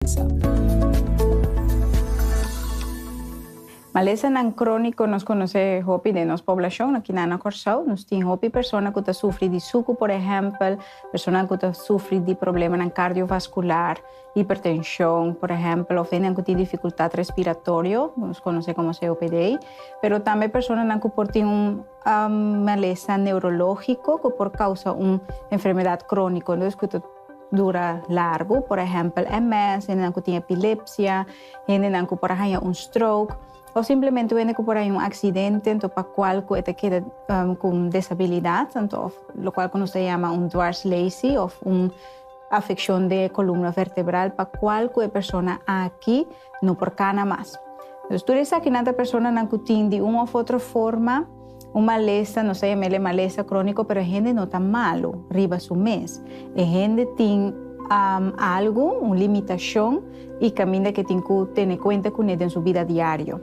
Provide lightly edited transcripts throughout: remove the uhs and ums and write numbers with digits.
prensa. Malesanan króniko nos konosé hopi den nos poblashon aki na na Kòrsou. Nos tin hopi persona ku ta sufri di suku por ehèmpel, personanan ku ta sufri di problemanan kardiovaskular, hipertenshon por ehèmpel òf hendenan ku tin difikultat respiratorio, nos konosé komo COPD. Pero tambe personanan ku por tin un malesa neurológiko ku por kousa un enfermedat króniko, entonces ku ta dura largu, por ehèmpel MS, hendenan ku tin epilepsia, hendenan ku por a haña un stroke òf simplemente un hende ku por haña un aksidente anto pa kual ku e ta keda ku un desabilidat anto òf lokual ku nos ta yama un dwarslaesie òf un afekshon den e kolumna vertebral pa kual ku e persona aki no por kana mas. Entonces tur esakinan ta personanan ku tin di un òf otro forma un malesa, nos ta yam'el e malesa króniko, pero e hende no ta malu riba su mes. E hende tin algu, un limitashon i kaminda ke tin ku tene kuenta kuné den su bida diario.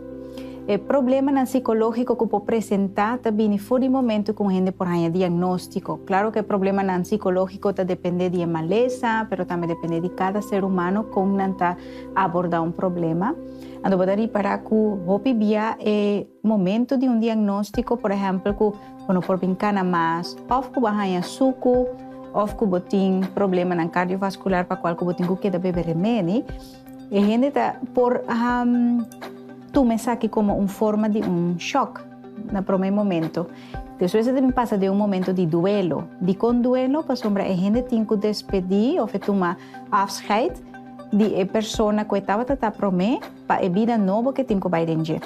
E problemanan sikológiko ku por presentá ta bini for di momentu ku un hende por haña diagnóstiko. Klaro ku e problemanan sikológiko ta dependé di e malesa, pero tambe dependé di kada ser humano kon nan ta abordá un problema. Anto bo ta ripará ku hopi bia e momento di un diagnóstiko, por ehèmpel ku bo no por bin kana mas, òf ku bo a haña suku, òf ku bo tin problemanan kardiovaskular pa kual ku bo tin ku keda bebe remedi, e hende ta por tuma esaki komo un forma di un shòk na promé momento. Despues e ta bin pasa den un momento di duelo. Dikon duelo? Pasobra e hende tin ku despedí òf e tuma afscheid di e persona ku e tabata ta promé pa e bida nobo ku e tin ku bai den dje.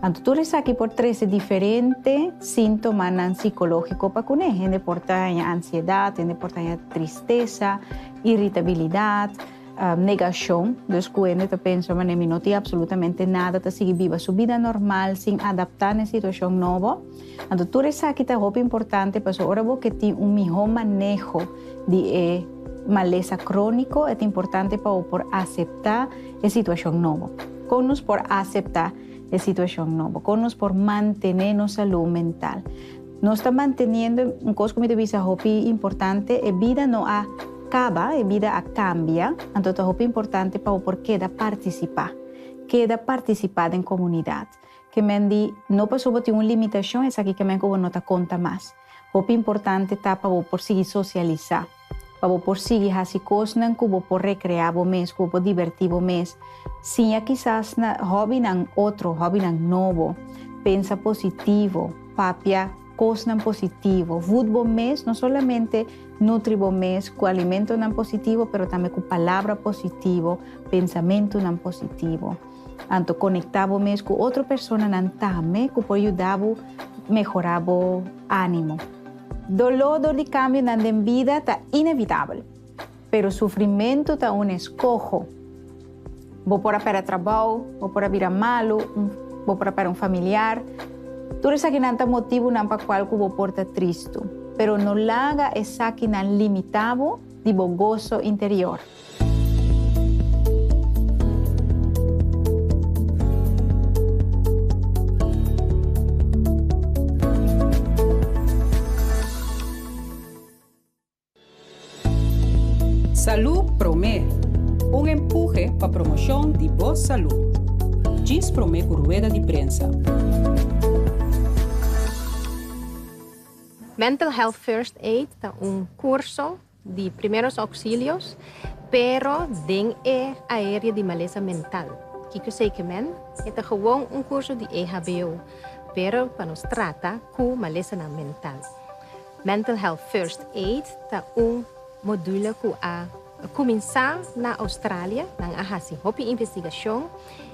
Anto tur esaki por trese diferente síntomanan sikológiko pa kuné. Hende por ta haña ansiedat, hende por ta haña tristesa, iritabilidat, negashon. Dus ku hende ta pensa manera mi no tin apsolutamente nada, ta sigui biba su bida normal sin adaptá na e situashon nobo. Anto tur esaki ta hopi importante pasobra ora bo ke tin un mihó maneho di e malesa króniko e ta importante pa bo por aseptá e situashon nobo. Kon nos por aseptá e situashon nobo? Kon nos por mantené nos salú mental? Nos ta manteniendo, un kos ku mi ta bisa hopi importante, e bida no a kaba, e bida a kambia, anto ta hopi importante pa bo por keda partisipá, keda partisipá den komunidat. Ke men di, no pasobra bo tin un limitashon esaki ke men ku bo no ta konta mas. Hopi importante ta pa bo por sigui sosialisá, pa bo por sigui hasi kosnan ku bo por rekreá bo mes, ku bo por dibertí bo mes. Siña kisas na hòbinan otro, hòbinan nobo. Pensa positivo, papia kosnan positivo. Vud bo mes, no solamente nutri bo mes ku alimentonan positivo, pero tambe ku palabra positivo, pensamentunan positivo. Anto konektá bo mes ku otro personanan tambe ku por yuda bo mehorá bo ánimo. Doló dor di kambionan den bida ta inevitabel, pero sufrimentu ta un eskoho. Bo por a pèrdè trabou, bo por a bira malu, bo por a pèrdè un familiar. Tur esakinan ta motibunan pa kual ku bo por ta tristu, pero no laga esakinan limitá bo di bo goso interior. Salú Promé, un empuhe pa promoshon di bo salú. Djis promé ku rueda di prensa. Mental Health First Aid ta un kurso di primeros auxilios, pero den e aerea di malesa mental. Kiko esei ke men? E ta gewoon un kurso di EHBO, pero pa nos trata ku malesanan mental. Mental Health First Aid ta un module ku a kuminsá na Australia. Nan a hasi hopi investigashon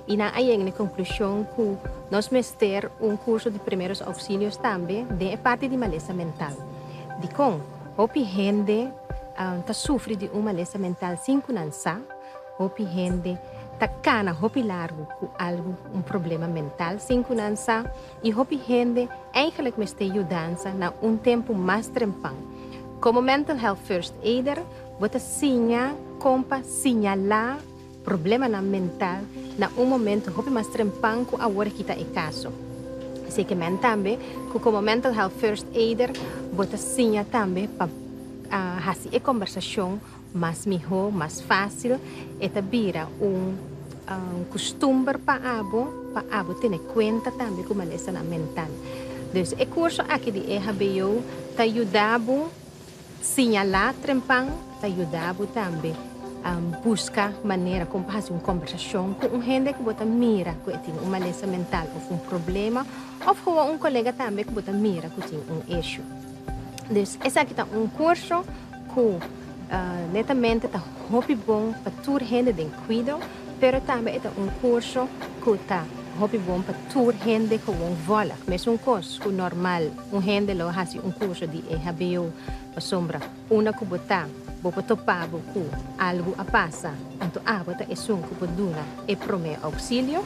i nan a yega na e konklushon ku nos mester un kurso di primeros auxilios tambe den e parti di malesa mental. Dikon? Hopi hende ta sufri di un malesa mental sin ku nan sa. Hopi hende ta kana hopi largu ku algu, un problema mental sin ku nan sa. I hopi hende eigenlijk mester yudansa na un tempu mas trempan. Komo Mental Health First Aider bo ta siña kon pa siñalá problemanan mental na un momento hopi mas trempan ku awor aki ta e kaso. Esei ke men tambe ku komo Mental Health First Aider bo ta siña tambe pa hasi e kombersashon. Mas mihó, mas fásil e ta bira un kustumber pa abo, pa abo tene kuenta tambe ku malesanan mental. Dus e kurso aki di EHBO ta yuda bo siñalá trempan, ta yuda bo tambe buska manera kon pa hasi un kombersashon ku un hende ku bo ta mira ku e tin un malesa mental òf un problema, òf gewoon un kolega tambe ku bo ta mira ku tin un issue. Dus esaki ta un kurso ku netamente ta hopi bon pa tur hende den kuido, pero tambe e ta un kurso ku ta hopi bon pa tur hende gewoon vòlg. Mesun kos ku normal un hende lo hasi un kurso di EHBO pasobra unda ku bo ta bo por topa bo ku algu a pasa, anto abo ta esun ku por duna e promé ouksilio.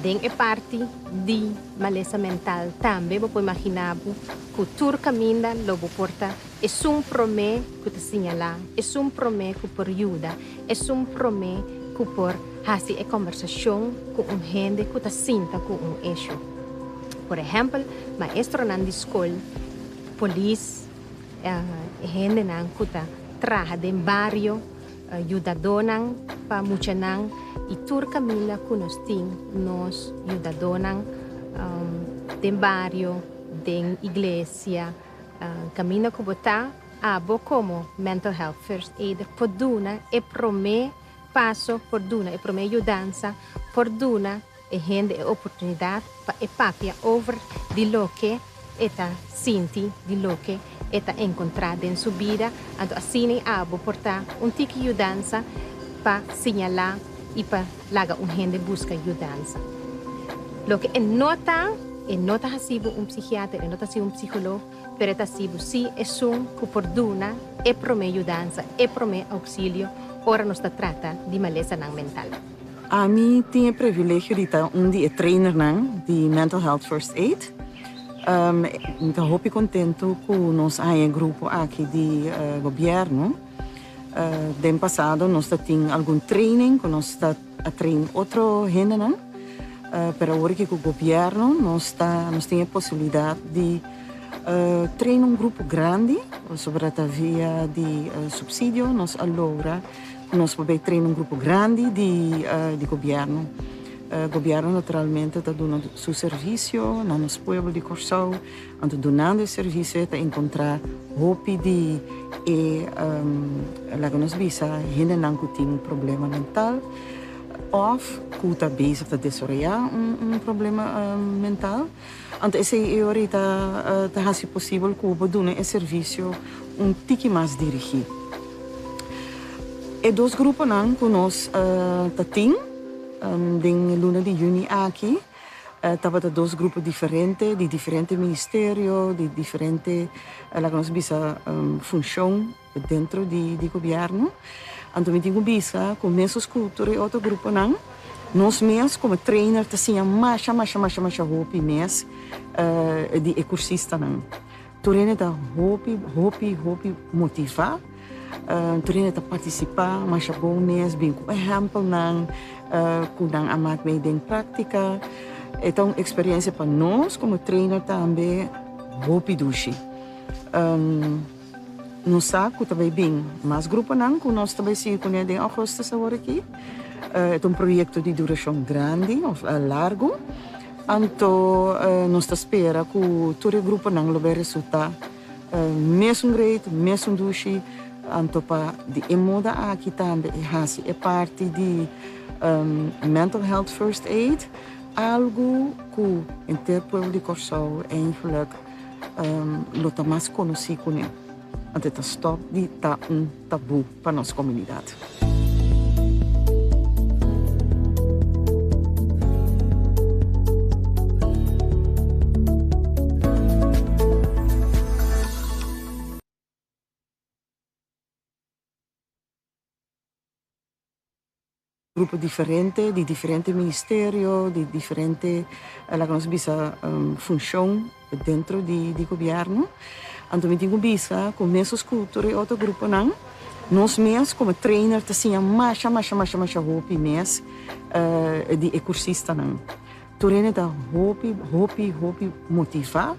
Den e parti di malesa mental tambe bo por imaginá bo ku tur kaminda lo bo por ta esun promé ku ta siñalá, esun promé ku por yuda, esun promé ku por hasi e kòmbersashon ku un hende ku ta sinta ku un issue. Por ehèmpel, maestronan di skol, polis, e hendenan ku ta traha den bario, yudadónan pa muchanan i tur kaminda ku nos tin nos yudadónan den bario, den iglesia, kaminda ku bo ta, abo komo Mental Health First Aider por duna e promé paso, por duna e promé yudansa, por duna e hende e oportunidat pa e papia over di loke e ta sinti, di loke e ta enkontrá den su bida. Anto asina i abo por ta un tiki yudansa pa siñalá i pa laga un hende buska yudansa. Loke e no ta, e no ta hasi bo un psikiater, e no ta hasi un psikolog, pero e ta hasi bo sí esun ku por duna e promé yudansa, e promé ouksilio ora nos ta trata di malesanan mental. Ami tin e privilegio di ta un di e trainernan di Mental Health First Aid. Mi ta hopi kontentu ku nos a haña e grupo aki di gobièrnu. Den pasado nos ta tin algun training ku nos ta a train otro hendenan, pero awor aki ku gobièrnu nos ta nos tin e posibilidat di train un grupo grandi, pasobra ta via di supsidio nos a logra. Nos por bay train un grupo grandi di di gobierno. Gobierno naturalmente ta duna su servicio na nos pueblo di Corsou, anto dunando e servicio e ta encontra hopi di e laga nos bisa hendenan cu tin problema mental of cu ta bezig ta desaroya un problema mental. Anto esey e ora ta ta haci posibel cu bo duna e servicio un tiki mas dirigi. E dos gruponan cu nos ta tin den luna di juni aki tabata dos grupo diferente di diferente ministerio, di diferente laga nos bisa funcion dentro di gobierno. Anto mi tin cu bisa cu mesun cu tur e otro gruponan nos mes como trainer ta siña masha masha masha masha hopi mes di e cursistanan. Tur hende ta hopi, hopi, hopi motivá. Tur hende ta partisipá masha bon mes, bin ku ehèmpelnan ku nan a mak mee den práktika. E ta un eksperensia pa nos komo trainer tambe hopi dushi. Nos sa ku ta bai bin mas gruponan ku nos ta bai sigui kuné den ougùstùs awor aki. E ta un proyekto di durashon grandi òf largu. Anto nos ta spera ku tur e gruponan lo bai resultá mesun great, mesun dushi. Anto pa di e moda aki tambe e hasi e parti di Mental Health First Aid algu ku henter pueblo di Kòrsou eigenlijk lo ta mas konosí kuné. Anto e ta stòp di ta un tabú pa nos komunidat. Grupo diferente di diferente ministerio, di diferente laga nos bisa funcion dentro di di gobierno. Anto mi tin cu bisa cu mesun cu tur e otro gruponan nos mes como trainer ta siña masha masha masha masha hopi mes di e cursistanan. Tur hende ta hopi hopi hopi motiva.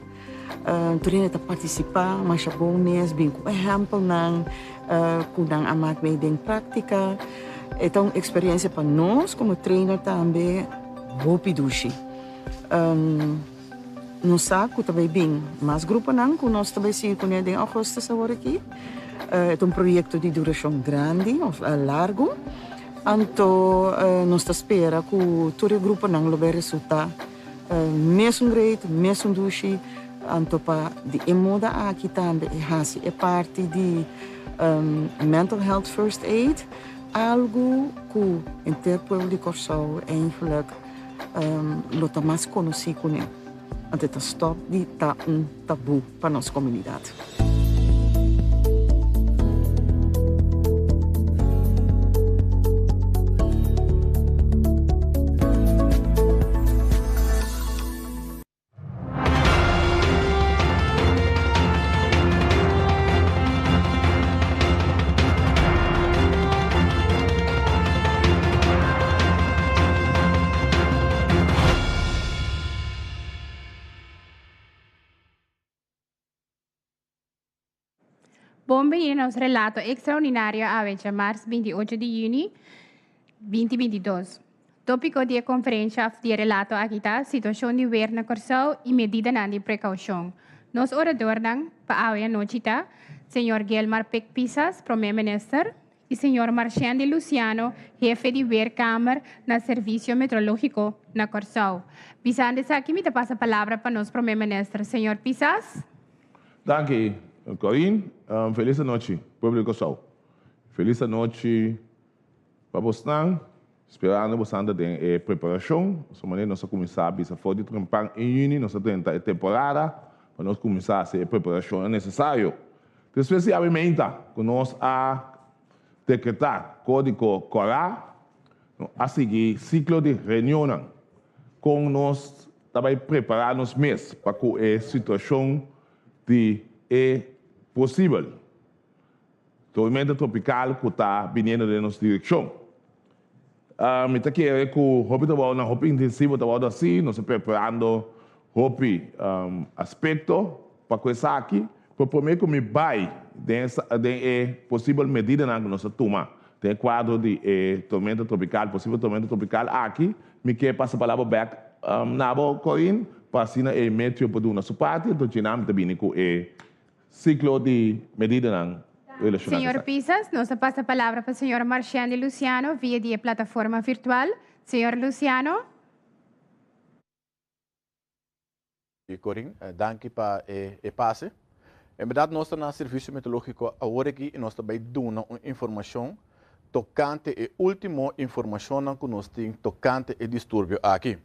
Tur hende ta partisipá masha bon mes, bin ku ehèmpelnan ku nan a mak mee den práktika. E ta un eksperensia pa nos komo trainer tambe hopi dushi. Nos sa ku ta bai bin mas gruponan ku nos ta bai sigui kuné den ougùstùs awor aki. E ta un proyekto di durashon grandi òf largu. Anto nos ta spera ku tur e gruponan lo bai resultá mesun great, mesun dushi. Anto pa di e moda aki tambe e hasi e parti di Mental Health First Aid algu ku henter pueblo di Kòrsou eigenlijk lo ta mas konosí kuné. Anto e ta stòp di ta un tabú pa nos komunidat. Bon bini na nos relato ekstraordinario awe djamars 28 di yüni 2022. Tópiko di e konferensha òf di e relato aki ta Situashon di wer na Kòrsou i medidanan di prekoushon. Nos oradornan pa awe anochi ta señor Gilmar Pik Pisas, Promé Minister, i señor Marchendi Luciano, hefe di Weerkamer na Servisio Meteorológiko na Kòrsou. Bisando esaki mi ta pasa palabra pa nos Promé Minister, señor Pisas. Danki, Corinne. Felis anochi, pueblo di Kòrsou. Felis anochi pa bosnan. Sperando bosan ta den e preparashon. Su manera nos a kuminsá bisa for di trempan en yüni nos a drenta e temporada pa nos kuminsá hasi e preparashonnan nesesario. Despues di awe meinta ku nos a dekretá Kódigo Kòrá, nos a sigui siklo di reunionnan kon nos ta bai prepará nos mes pa ku e situashon di e posibel Tormenta tropical cu ta biniendo den nos direccion. Mi ta kere cu hopi trabounan hopi intensivo ta wordo haci, nos ta preparando hopi aspecto pa cu esaki, pero prome cu mi bay den e posibel medidanan cu nos ta tuma den e cuadro di e tormenta tropical, posibel tormenta tropical aki, mi ke pasa palabra bek na bo Corinne pa asina e meteo por duna su parti, enton djina mi ta bini cu e Siklo di medidanan relashoná ku Señor esaki. Pisas, nos a pasa palabra pa señor Marchendi Luciano via di e plataforma virtual. Señor Luciano. Corin, danki pa e pase. En berdad nos ta na Servicio Meteorologico awor aki y nos ta bay duna un informacion tocante e ultimo informacionnan cu nos tin tocante e disturbio aki.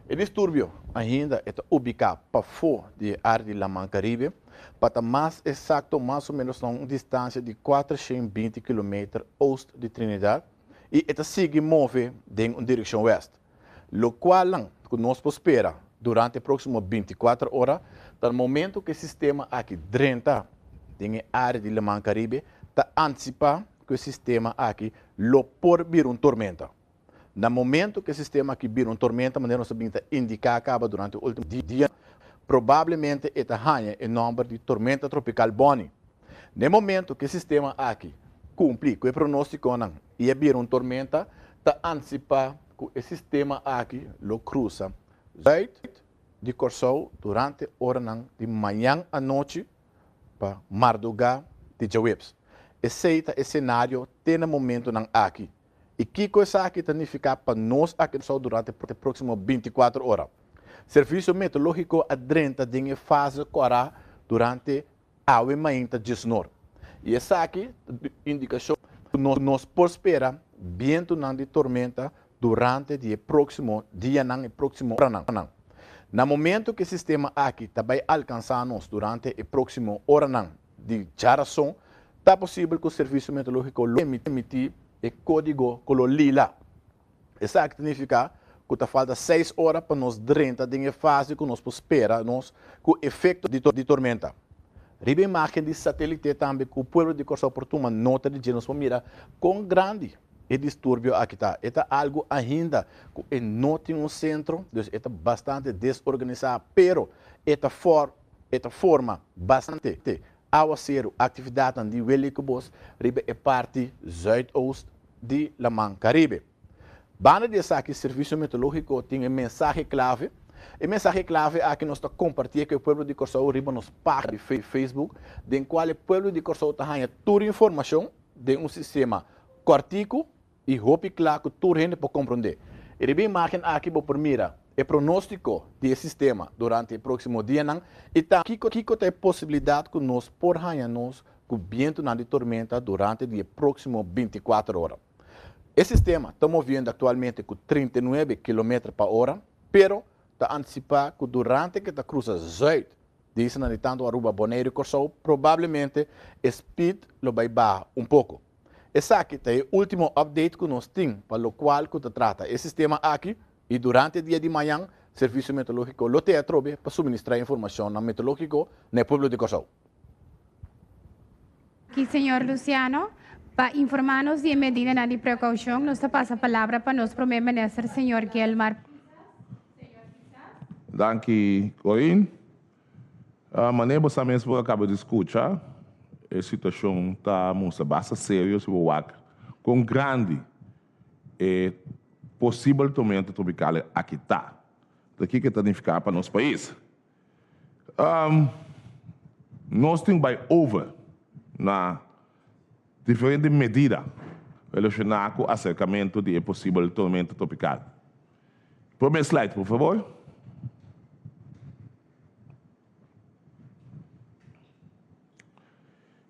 E disturbio ainda e ta ubica pafo di e area di Laman Caribe, pa ta mas exacto mas o menos na un distancia di 420 kilometer oost di Trinidad y e ta sigui move den un direccion west. Locualnan cu nos por spera durante e proximo 24 ora ta na momento cu e sistema aki drenta den e area di Laman Caribe ta anticipa cu e sistema aki lo por bira un tormenta. Na momento cu e sistema aki bira un tormenta, manera nos a bin ta indica caba durante e ultimo dia, probablemente e ta haña e nomber di Tormenta Tropical Bonnie. Na e momento cu e sistema aki cumpli cu e pronosticonan y e bira un tormenta, ta anticipa cu e sistema aki lo crusa zuid di Corsou durante oranan di mañan anochi pa mardugá di djaweps. Esei ta e senario te na momentunan aki. I kiko esaki ta nifiká pa nos aki na Kòrsou durante e próksimo 24 ora? Servisio Meteorológiko a drenta den e fase kòrá durante awe mainta djesnor. I esaki ta indikashon ku nos por spera bientunan di tormenta durante di e próksimo dianan i próksimo oranan. Na momento ku e sistema aki ta bai alkansá nos durante e próksimo oranan di djarason, ta posibel ku Servisio Meteorológiko lo emití e kódigo koló lila. Esaki ta nifiká ku ta falta seis ora pa nos drenta den e fase ku nos por spera nos ku efekto di tormenta. Riba e imágen di satélite tambe ku pueblo di Kòrsou por tuma nota di dje nos por mira kon grandi e disturbio aki ta. E ta algu ainda ku e no tin un sentro, dus e ta bastante desorganisá, pero e ta for. E ta forma bastante awaseru, aktividatnan di welikobos riba e parti zuidoost di Laman Karibe. Banda di esaki Servisio Meteorológiko tin e mensahe klave. E mensahe klave aki nos ta kompartié ku e pueblo di Kòrsou riba nos página di Facebook den kual e pueblo di Kòrsou ta haña tur informashon den un sistema kòrtiku i hopi kla ku tur hende por komprondé. I riba e imágen aki bo por mira e pronóstiko di e sistema durante e próksimo dianan i tambe kiko kiko ta e posibilidat ku nos por haña nos ku bientunan di tormenta durante di e próksimo 24 ora. E sistema ta moviendo aktualmente ku 39 kilometer pa ora, pero ta antisipá ku durante ku e ta krusa zùit di islanan di tantu Aruba, Boneiru i Kòrsou probablemente e speed lo bai baha un poko. Esaki ta e último update ku nos tin pa lokual ku ta trata e sistema aki i durante dia di mañan Servisio Meteorológiko lo te atrobe pa suministrá informashonnan meteorológiko na e pueblo di Kòrsou. Aki señor Luciano, pa informá nos di e medidanan di prekoushon, nos ta pasa palabra pa nos Prome Minister señor Gilmar Pisas. Danki Corinne. Manera bo sa mes bo a kaba di skucha, e situashon ta mustra basta serio si bo wak kon grandi e posibel tormenta tropikal aki ta. Ta kiko e ta nifiká pa nos pais? Nos tin bai over na diferente medida relashoná ku aserkamentu di e posibel tormenta tropikal. Prome slide por fabor.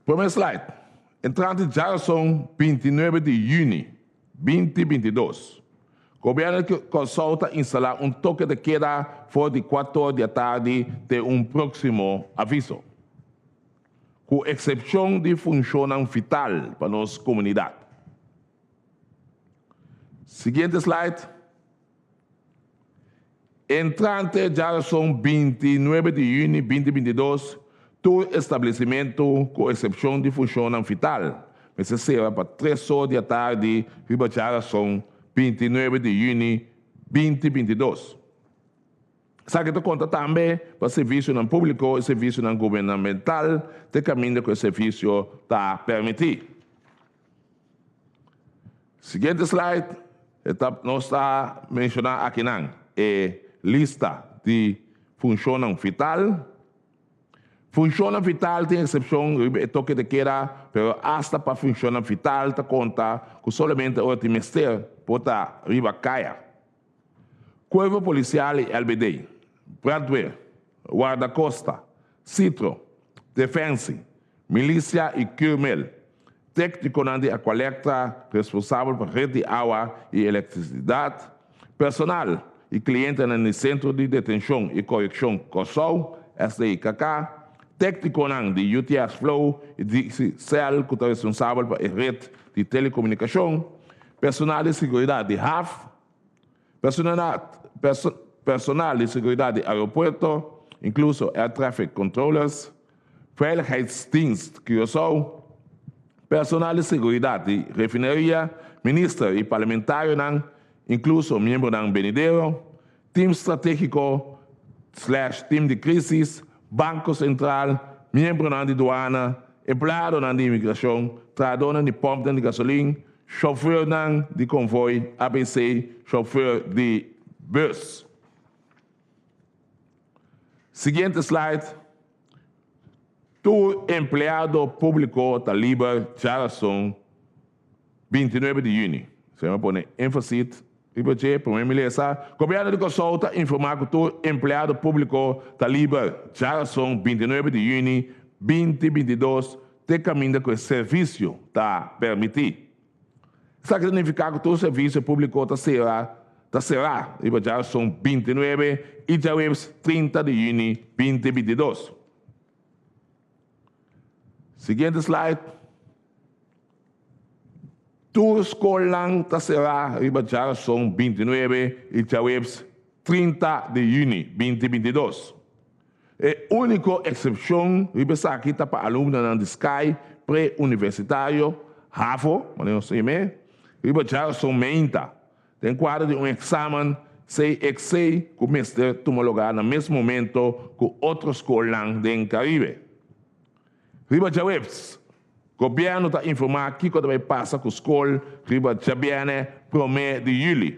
Prome slide. Entrante djarason 29 di yüni 2022, Gobièrnu di Kòrsou ta instalá un toke de keda for di kuator di atardi te un próksimo aviso, ku eksepshon di funshonnan vital pa nos komunidat. Siguiente slide. Entrante djarason 29 di yüni 2022, tur establesimentu, ku eksepshon di funshonnan vital, mester sera pa tres or di atardi riba djarason 29 di yüni 2022. Esaki ta konta tambe pa servisionan públiko i servisionan gubernamental te kaminda ku e servisio ta permití. Siguiente slide, e ta nos ta menshoná akinan e lista di funshonnan vital. Funshonnan vital tin eksepshon riba e toke de keda, pero asta pa funshonnan vital ta konta ku solamente ora tin mester por ta riba kaya. Kuerpo Polisial i LBD, Brandweer, Wardakosta, Citro, Defensie, Milisia i Curmel, Téknikonan di Aqualectra responsabel pa ret di awa i elektrisidat, personal i klientenan di Sentro di Detenshon i Korekshon Kòrsou, SDIKK, téknikonan di UTS Flow i Digicel ku ta responsabel pa e ret di telekomunikashon, personal di seguridat di haf, Personal di seguridat di aeropuerto, inkluso air traffic controllers, Veiligheidsdienst Curaçao, personal di seguridat di refineria, minister i parlamentarionan, inkluso miembronan benidero, team stratégiko slash team di krísis, Banko Sentral, miembronan di duana, empleadonan di imigrashon, trahadónan di pòmpnan di gasolin, Chauffeurnan di konvoi, ABC, chauffeur di bus. Siguiente slide. Tur empleado públiko ta liber djarason 29 di yüni. Esei mi a pone énfasis riba dje. Promé mi lesa, Gobièrnu di Kòrsou ta informá ku tur empleado públiko ta liber djarason 29 di yüni 2022 Te kaminda ku e servisio ta permití. Esaki ta nifiká ku tur servisio públiko ta sera ta será riba djason 29 i djaweps 30 di yüni 2022. Siguiente slide. Tur skolnan ta será riba djason 29 i djaweps 30 di yüni 2022. E úniko eksepshon riba esaki ta pa alumnonan di Sky pre-universitario, havo, manera nos ta yam'é, riba djason meinta, den kuadro di un eksamen CXC ku mester tuma lugá na mes momento ku otro skolnan den Karibe. Riba djaweps, gobièrnu ta informá kiko ta bai pasa ku skol riba djabièrnè promé di yüli.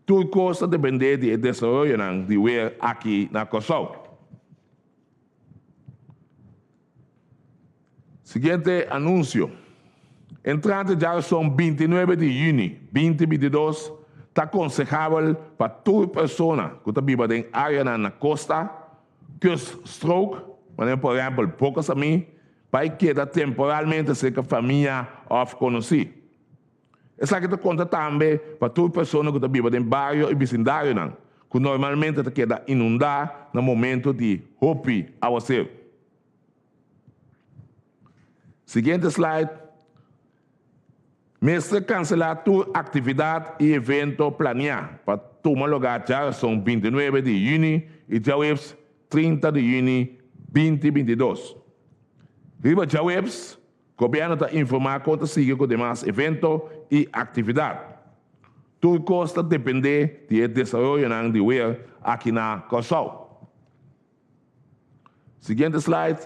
Tur kos ta dependé di e desaroyonan di wer aki na Kòrsou. Siguiente anunsio. Entrante djareson bintinuebe di yüni binti bintidos ta konsehabel pa tur persona ku ta biba den áreanan na kosta, kuststrook, manera por ehèmpel Boka Samí, pa e keda temporalmente serka famia òf konosí. Esaki ta konta tambe pa tur persona ku ta biba den bario i bisindarionan ku normalmente ta keda inundá na momento di hopi awaseru. Siguiente slide. Mester kanselá tur aktividat i evento planiá pa tuma lugá djarason bintinuebe di yüni i djaweps 30 di yüni 2022. Riba djaweps, Gobièrnu ta informá kon ta sigui ku demas evento i aktividat. Tur kos ta dependé di e desaroyonan di wer aki na Kòrsou. Siguiente slide.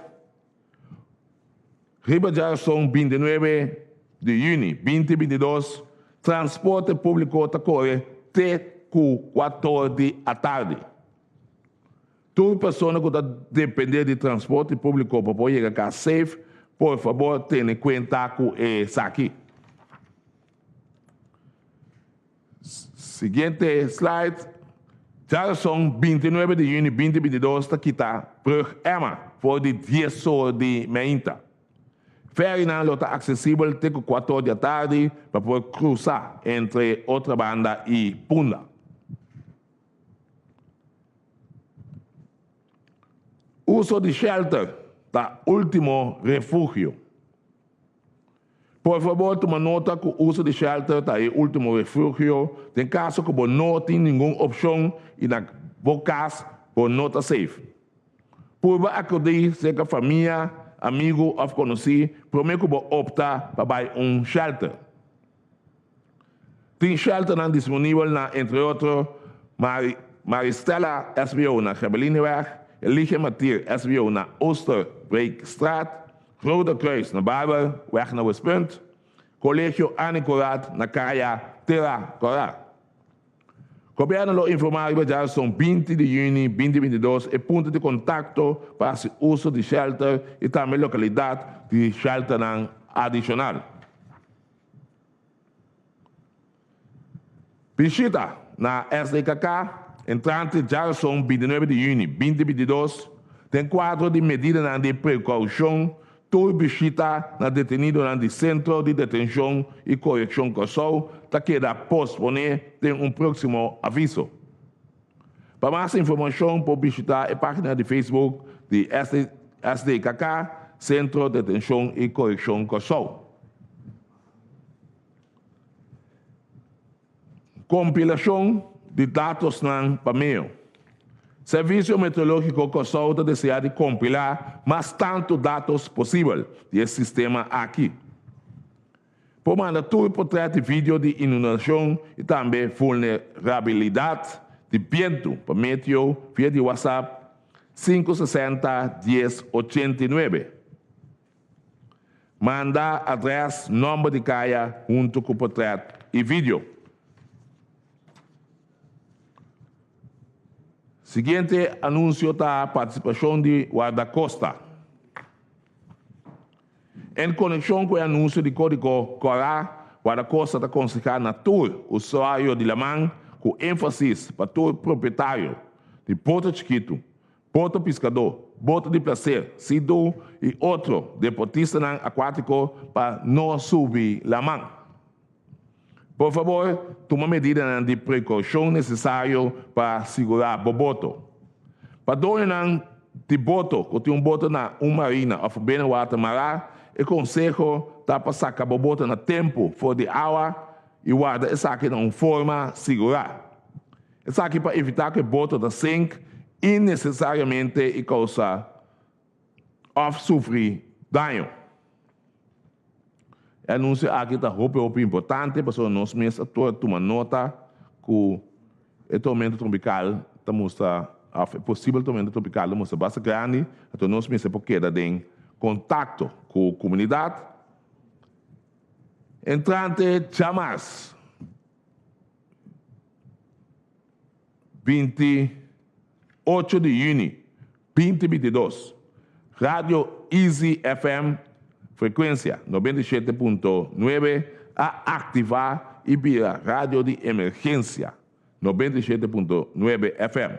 Riba djarason 29 di yüni 2022, transporte públiko ta kore te ku kuator di atardi. Tur persona ku ta dependé di transporte públiko pa por yega kas safe, por fabor tene kuenta ku esaki. Siguiente slide. Djarason 29 di yüni 2022 ta kita Brug Emma for di dies or di meinta. Ferrynan lo ta aksesibel te ku kuator di atardi pa por krusa entre Otrabanda i Punda. Uso di shelter ta ultimo refugio. Por fabor tuma nota ku uso di shelter ta e ultimo refugio den kaso ku bo no tin ningun opshon i na bo kas bo no ta safe. Purba akudí serka famia, amigu òf konosí promé ku bo opta pa bai un shelter. Tin shelternan disponibel na entre otro Maristella SBO na Gebelineweg, Elige Matier SBO na Oosterbreekstraat, Rode Kruis na Barber, weg na Westpunt, Colegio Annie Corat na Kaya Tera Cora. Gobierno lo informa riba djason 20 di juni 2022 e punto di contacto pa haci uso di shelter y tambe localidad di shelternan adicional. Bishita na SDKK entrante djarason 29 di yüni 2022 den kuadro di medidanan di prekoushon tur bishita na detenidonan di Sentro di Detenshon i Korekshon Kòrsou ta keda posponé den un próksimo aviso. Pa mas informashon por bishita e página di Facebook di SDKK, Sentro Detenshon i Korekshon Kòrsou. Kompilashon di datosnan pa meo. Servisio Meteorológiko Kòrsou ta deseá di kompilá mas tantu datos posibel di e sistema aki. Por manda tur potrèt i video di inundashon i tambe vulnerabilidat di bientu pa Meteo via di WhatsApp 560 10 89. Manda adrès, nòmber di kaya huntu ku potrèt i video. Siguiente anunsio ta partisipashon di Wardakosta. En konekshon ku e anunsio di Kódigo Kòrá, Wardakosta ta konsehá na tur usuario di laman, ku énfasis pa tur propietario di boto chikitu, boto piskadó, boto di plaser, sea-doo i otro deportistanan akuátiko pa no subi laman. Por fabor, tuma medidanan di prekoushon nesesario pa sigurá bo boto. Pa doñonan di boto ku tin un boto na un marina òf binnenwater mará, e konseho ta pa saka bo boto na tempu for di awa i warda esaki na un forma sigurá. Esaki pa evitá ku e boto ta sink innesesariamente i kousa òf sufri daño. E anunsio aki ta hopi hopi importante pasobra nos mes a tur a tuma nota ku E tormenta tropical ta mustra, of e posibel tormenta tropical ta mustra basta grandi, anto nos mester por keda den contacto cu comunidad. Entrante djamas 28 di juni 2022, Radio Easy FM frekuensia 97.9 a aktivá i bira radio di emergensia 97.9 FM.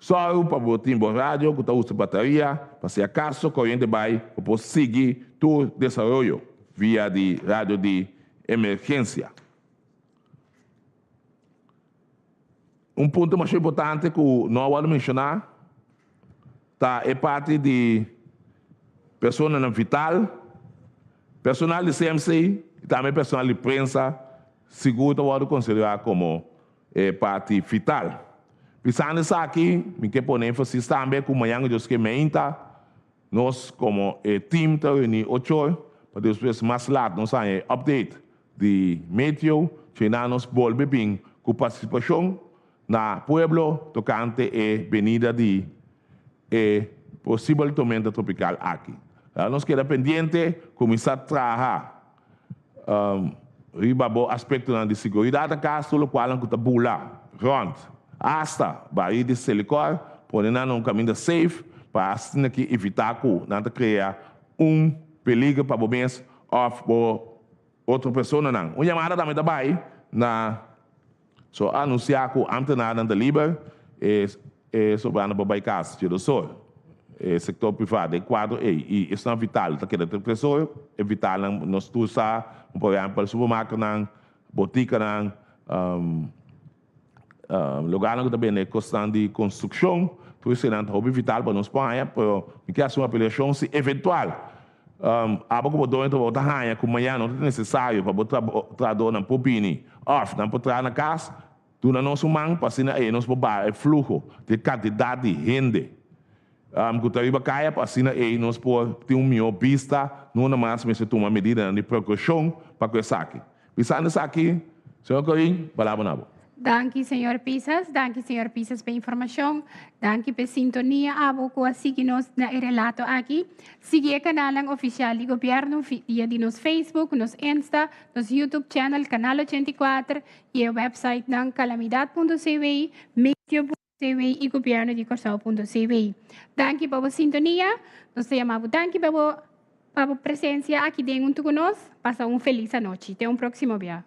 Sòru pa bo tin bo radio ku ta usa bataria pa si akaso koriente bai bo por sigui tur desaroyo via di radio di emergensia. Un punto masha importante ku no a wòrdu menshoná ta e parti di personanan vital, personal di CMC i tambe personal di prensa sigur ta wòrdu konsiderá komo e parti vital. Pisando esaki mi ke pone énfasis tambe ku mañan ku Dios ke meinta nos komo e team ta reuní ocho or pa despues mas lat nos haña e update di meteo tjena nos bolbe bin ku partisipashon na pueblo tokante e benida di e posibel tormenta tropikal aki. Laga nos keda pendiente, kuminsá traha riba bo aspektonan di siguridat akas, tur lokualnan ku ta bula rònt asta barí di Selikor, pone nan na un kaminda safe pa asina ki evitá ku nan ta krea un peliger pa bo mes òf bo otro personanan. Un yamada tambe ta bai na So a anunsiá ku ámtenarnan ta liber, e e sobrando pa bai kas dje dosor. E sektor privá den kuadro ei i esnan vital ta keda den tresor. E vitalnan nos tur sa, por ehèmpel supermarketnan, botikanan, lugarnan ku ta bende kosnan di konstrukshon, tur eseinan ta hopi vital pa nos por haña, pero mi ke hasi un apelashon si eventual Abo ku bo doño trabou ta haña ku mañana no ta nesesario pa bo trahadónan por bini òf nan por traha na kas, duna nos un man pa asina ei nos por baha e fluho di e kantidat di hende ku ta riba kaya pa asina ei nos por tin un mihó bista no namas mester tuma medidanan di prekoushon pa ku esaki. Bisando esaki, señor Corin, palabra na bo. Danki señor Pisas, danki señor Pisas pa informacion, danki pa e sintonia abo cu a sigui nos na e relato aki. Sigui e canalnan oficial di gobierno via di nos Facebook, nos Insta, nos YouTube channel Canal 84 y e websitenan calamidad punto cw, meteo punto cw y gobierno di Corsou punto cw. Danki pa bo sintonia, nos ta yama bo danki pa bo pa bo presencia aki den hunto cu nos. Pasa un feliz anochi. Te un proximo bia.